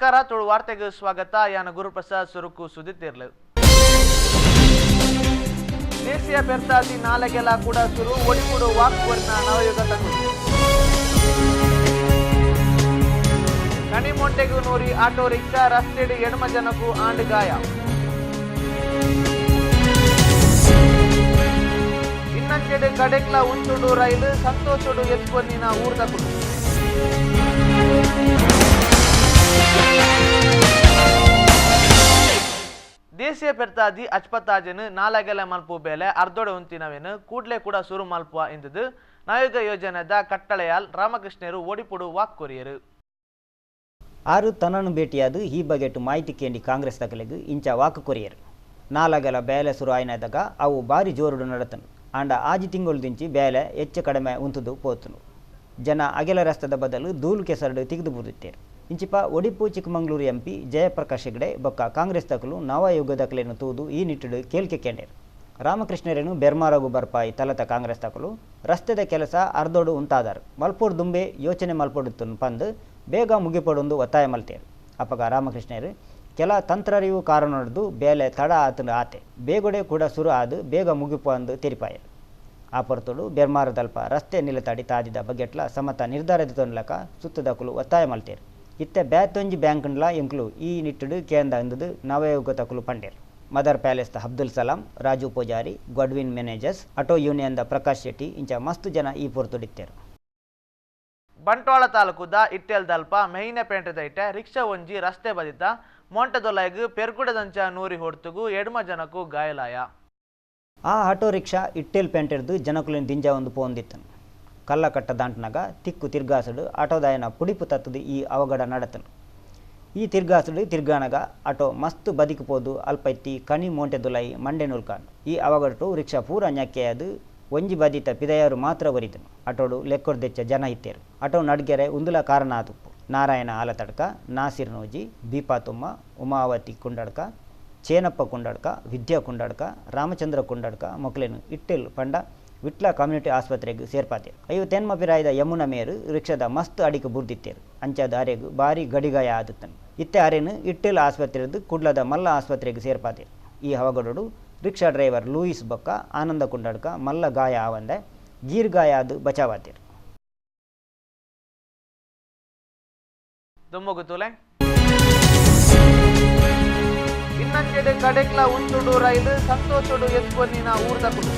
ನಮಸ್ಕಾರ, ತುಳು ವಾರ್ತೆಗೆ ಸ್ವಾಗತ. ಯಾನ ಗುರುಪ್ರಸಾದ್. ಸುರುಕು ಸುದ್ದಿತಿರ್ಲು. ದೇಶೀಯ ಪೆರ್ತಾದಿ ನಾಲೆಗೆಲ ಕೂಡ ಸುರು. ಒಡಿಪುಡು ವಾಕ್ ಕೊರಿನ ನವಯುಗ ತಕುಲು. ಕಣಿಮೊಂಟೆಗು ನೂರಿ ಆಟೋ ರಿಕ್ಷಾ, ರಸ್ತೆಡ್ ಎಡ್ಮ ಜನಕು ಆಂಡ್ ಗಾಯ. ಇನ್ನಂಚೆಡ್ ಕಡೆಕ್ಲ ಉಂತುಡು ರೈಲು, ಸಂತೋಷಡು ಎತ್ಕೊನ್ನಿನ ಊರ್ದಕುಲು. ದೇಶೀಯ ಪೆರ್ತಾದಿ ಅಚ್ಪತಾಜನ್ ನಾಲಗೆಲ ಮಲ್ಪು ಬೇಲೆ ಅರ್ಧೊಡೆ ಉಂತಿನವೇನು ಕೂಡ್ಲೆ ಕೂಡ ಸುರು ಮಲ್ಪುವ ಎಂದುದು ನವಯುಗ ಯೋಜನೆದ ಕಟ್ಟಳೆಯಾಲ್ ರಾಮಕೃಷ್ಣರು ಒಡಿಪುಡು ವಾಕ್ ಕೊರಿಯರು. ಆರು ತನ್ನನ್ನು ಭೇಟಿಯಾದ ಈ ಬಗೆಟ್ ಮಾಹಿತಿ ಕೇಂಡಿ ಕಾಂಗ್ರೆಸ್ ತಕಲೆಗ್ ಇಂಚ ವಾಕ್ ಕೊರಿಯರು. ನಾಲಗೆಲ ಬೇಲೆ ಸುರು ಆಯಿನದಾಗ ಅವು ಬಾರಿ ಜೋರುಡು ನಡತನು. ಆಂಡ ಆಜಿ ತಿಂಗೊಳು ದಿಂಚಿ ಬೇಲೆ ಹೆಚ್ಚು ಕಡಿಮೆ ಉಂತುದು ಪೋತುನು. ಜನ ಅಗೆಲ ರಸ್ತೆದ ಬದಲು ಧೂಳು ಕೆಸರ್ಡು ತಿಗದು ಬೂರ್ದಿತ್ತೇರು. ಇಂಚಿಪ ಒಡಿಪು ಚಿಕ್ಕಮಂಗ್ಳೂರು ಎಂಪಿ ಜಯಪ್ರಕಾಶ್ ಹೆಗ್ಡೆ ಬೊಕ್ಕ ಕಾಂಗ್ರೆಸ್ ತಕಲು ನವಯುಗದಕಲೆನು ತೂದು ಈ ನಿಟ್ಟುಡು ಕೇಳ್ಕೆ ಕೇಂಡೇರು. ರಾಮಕೃಷ್ಣರೇನು ಬೆರ್ಮಾರಗು ಬರ್ಪಾಯಿ ತಲತ ಕಾಂಗ್ರೆಸ್ ತಕಲು ರಸ್ತೆದ ಕೆಲಸ ಅರ್ಧೋಡು ಉಂತಾದಾರು. ಮಲ್ಪೋಡು ದುಂಬೆ ಯೋಚನೆ ಮಲ್ಪೊಡುತ್ತುನು ಪಂದು ಬೇಗ ಮುಗಿಪೊಡೊಂದು ಒತ್ತಾಯ ಮಲ್ತೇರು. ಅಪಗ ರಾಮಕೃಷ್ಣರು ಕೆಲ ತಂತ್ರರಿವು ಕಾರಣದ್ದು ಬೇಲೆ ತಡ ಆತಂಡು ಆತೆ ಬೇಗೊಡೆ ಕೂಡ ಸುರು ಆದು ಬೇಗ ಮುಗಿಪು ಅಂದು ತೆರಿಪಾಯರು. ಆ ಪೊರ್ತುಡು ಬೆರ್ಮಾರದಲ್ಪ ರಸ್ತೆ ನಿಲತಾಡಿ ತಾದಿದ ಬಗೆಟ್ಲ ಸಮತ ನಿರ್ಧಾರ ದೆತೊನ್ಲಕ ಸುತ್ತದಕುಲು ಒತ್ತಾಯ ಮಲ್ತೇರು. ಇತ್ತೆ ಬ್ಯಾತೊಂಜಿ ಬ್ಯಾಂಕ್ನ್ಲ ಎಂಕ್ಲು ಈ ನಿಟ್ಟುಡು ಕೇಂದ ಅಂದದು ನವಯುಗ ತಕುಲು ಪಂಡೇರು. Mother palace Abdul Salam, Raju Poojary, Godwin managers, auto union the Prakash Shetty ಇಂಚ ಮಸ್ತ್ ಜನ ಈ ಪೊರ್ತುಡಿತ್ತೇರು. ಬಂಟ್ವಾಳ ತಾಲೂಕುದ ಇಟ್ಟೆಲ್ದಲ್ಪ ಮೆಹಿನ ಪೇಂಟೆದ ಇಟ್ಟೆ ರಿಕ್ಷಾ ಒಂಜಿ ರಸ್ತೆ ಬದಿತ ಮೊಂಟದೊಲೈಗ್ ಪೆರ್ಗುಡದಂಚ ನೂರಿ ಹೊಡ್ತುಗು ಎಡ್ಮ ಜನಕು ಗಾಯಲಾಯ. ಆ ಆಟೋ ರಿಕ್ಷಾ ಇಟ್ಟೆಲ್ ಪೇಂಟೆರ್ದು ಜನಕುಲಿನ ದಿಂಜ ಒಂದು ಪೋಂದಿತ್ತನು. ಕಲ್ಲಕಟ್ಟ ದಾಂಟ್ನಾಗ ತಿಕ್ಕು ತಿರ್ಗಾಸುಡು ಆಟೋದಾಯನ ಪುಡಿಪು ತತ್ತದು ಈ ಅವಘಡ ನಡತನು. ಈ ತಿರ್ಗಾಸುಡು ತಿರ್ಗಾನಗ ಆಟೋ ಮಸ್ತ್ ಬದಿಕು ಪೋದು ಅಲ್ಪೈತಿ ಕಣಿ ಮೋಂಟೆದುಲೈ ಮಂಡೆ ನುಲ್ಕಾನ್. ಈ ಅವಘಡಟು ರಿಕ್ಷಾ ಪೂರ ಞಕ್ಕೆಯಾದು ಒಂಜಿ ಬದಿತ ಪಿದಯಾರು ಮಾತ್ರ ಒರಿದನು. ಆಟೋಡು ಲೆಕ್ಕೊರ್ದೆಚ್ಚ ಜನ ಇತ್ತೇರು. ಆಟೋ ನಡ್ಗೆರೆ ಉಂದುಲ ಕಾರಣ ಆದುಪ್ಪು. ನಾರಾಯಣ ಆಲತಡ್ಕ, ನಾಸಿರ್ ನೋಜಿ, ಬೀಪಾತುಮ್ಮ, ಉಮಾವತಿ ಕುಂಡಡ್ಕ, ಚೇನಪ್ಪ ಕುಂಡಡ್ಕ, ವಿದ್ಯಾ ಕುಂಡಡ್ಕ, ರಾಮಚಂದ್ರ ಕುಂಡಡ್ಕ ಮೊಕ್ಲೆನು ಇಟ್ಟೆಲ್ ಪಂಡ ವಿಟ್ಲ ಕಮ್ಯುನಿಟಿ ಆಸ್ಪತ್ರೆಗೆ ಸೇರ್ಪಾತೆ. 58 ಪಿರಾಯದ ಯಮುನ ಮೇರು ರಿಕ್ಷಾದ ಮಸ್ತ್ ಅಡಿಕೆ ಬುರ್ದಿತ್ತೇರು. ಅಂಚಾದ ಅರೆಗ್ ಬಾರಿ ಗಡಿಗಾಯ ಆದುತ್ತನು. ಇತ್ತೆ ಅರೆನು ಇಟ್ಟೆಲ್ ಆಸ್ಪತ್ರೆದು ಕುಡ್ಲದ ಮಲ್ಲ ಆಸ್ಪತ್ರೆಗೆ ಸೇರ್ಪಾತೆ. ಈ ಅವಘಡಡು ರಿಕ್ಷಾ ಡ್ರೈವರ್ ಲೂಯಿಸ್ ಬೊಕ್ಕ ಆನಂದ ಕುಂಡಡ್ಕ ಮಲ್ಲ ಗಾಯ ಆವಂದೆ ಗೀರ್ ಗಾಯ ಆದು ಬಚಾವಾತೇರು. ದುಮ್ಮುಗುತುಲೆ ಇನ್ನಂಚೆಡ್ ಕಡೆಕ್ಲ ಉಂತುಡು ರೈಲು, ಸಂತೋಷಡು ಎತ್ಕೊನ್ನಿನ ಊರ್ದಕುಲು.